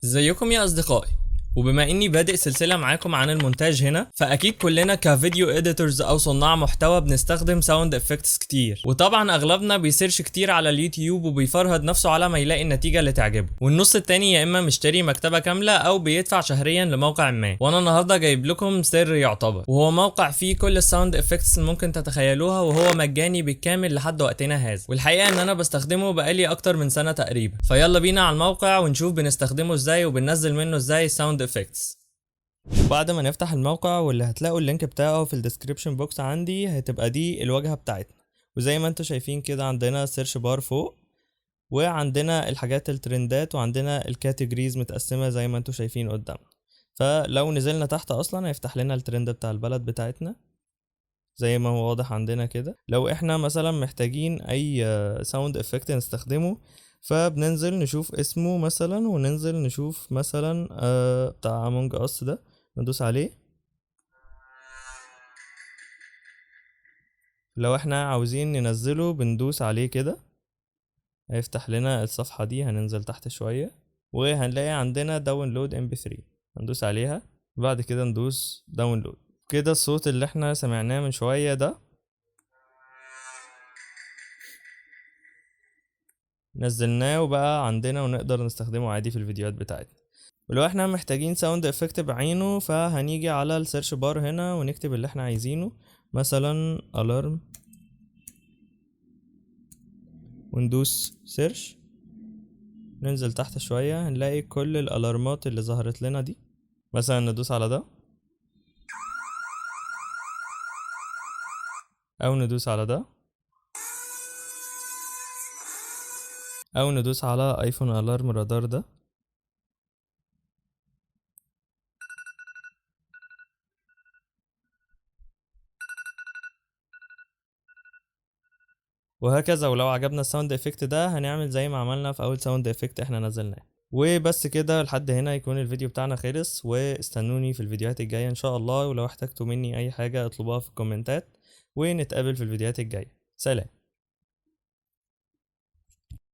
ازيكم يا اصدقائي؟ وبما اني بادئ سلسلة معاكم عن المونتاج هنا، فاكيد كلنا ك video editors او صناع محتوى بنستخدم sound effects كتير، وطبعا اغلبنا بي search كتير على اليوتيوب وبيفرهد نفسه على ما يلاقي النتيجة اللي تعجبه، والنص التاني يا اما مشتري مكتبه كاملة او بيدفع شهريا لموقع ما. وانا النهارده جايب لكم سر يعتبر، وهو موقع فيه كل ال sound effects اللي ممكن تتخيلوها، وهو مجاني بالكامل لحد وقتنا هذا. والحقيقة ان انا بستخدمه بقالي اكتر من سنة تقريبا، فيلا بينا على الموقع ونشوف بنستخدمه ازاي وبننزل منه ازاي sound effects. بعد ما نفتح الموقع، واللي هتلاقوا ال link بتاعه في ال description box عندي، هتبقى دي الواجهة بتاعتنا. وزي ما انتم شايفين كده عندنا search bar فوق، وعندنا الحاجات الترندات، وعندنا ال categories متقسمة زي ما انتم شايفين قدامنا. فلو نزلنا تحت اصلا هيفتح لنا الترند بتاع البلد بتاعتنا زي ما هو واضح عندنا كده. لو احنا مثلا محتاجين اي sound effect نستخدمه، فبننزل نشوف اسمه مثلا، وننزل نشوف مثلا بتاع Among Us ده، ندوس عليه. لو احنا عاوزين ننزله بندوس عليه كده، هيفتح لنا الصفحة دي. هننزل تحت شوية وهنلاقي عندنا download MP3، هندوس عليها. بعد كده ندوس download. كده الصوت اللي احنا سمعناه من شوية ده نزلناه وبقى عندنا، ونقدر نستخدمه عادي في الفيديوهات بتاعتنا. ولو احنا محتاجين sound effect بعينه، فهنيجي على ال search bar هنا ونكتب اللي احنا عايزينه، مثلا alarm، وندوس search. ننزل تحت شوية هنلاقي كل ال alarm ات اللي ظهرت لنا دي. مثلا ندوس على ده، او ندوس على ده، او ندوس على iPhone alarm radar ده. وهكذا. ولو عجبنا ال sound effect ده هنعمل زي ما عملنا في اول sound effect احنا نزلناه. وبس كده لحد هنا يكون الفيديو بتاعنا خلص، واستنوني في الفيديوهات الجاية ان شاء الله. ولو احتجتوا مني اي حاجة اطلبوها في ال comment ات، ونتقابل في الفيديوهات الجاية. سلام.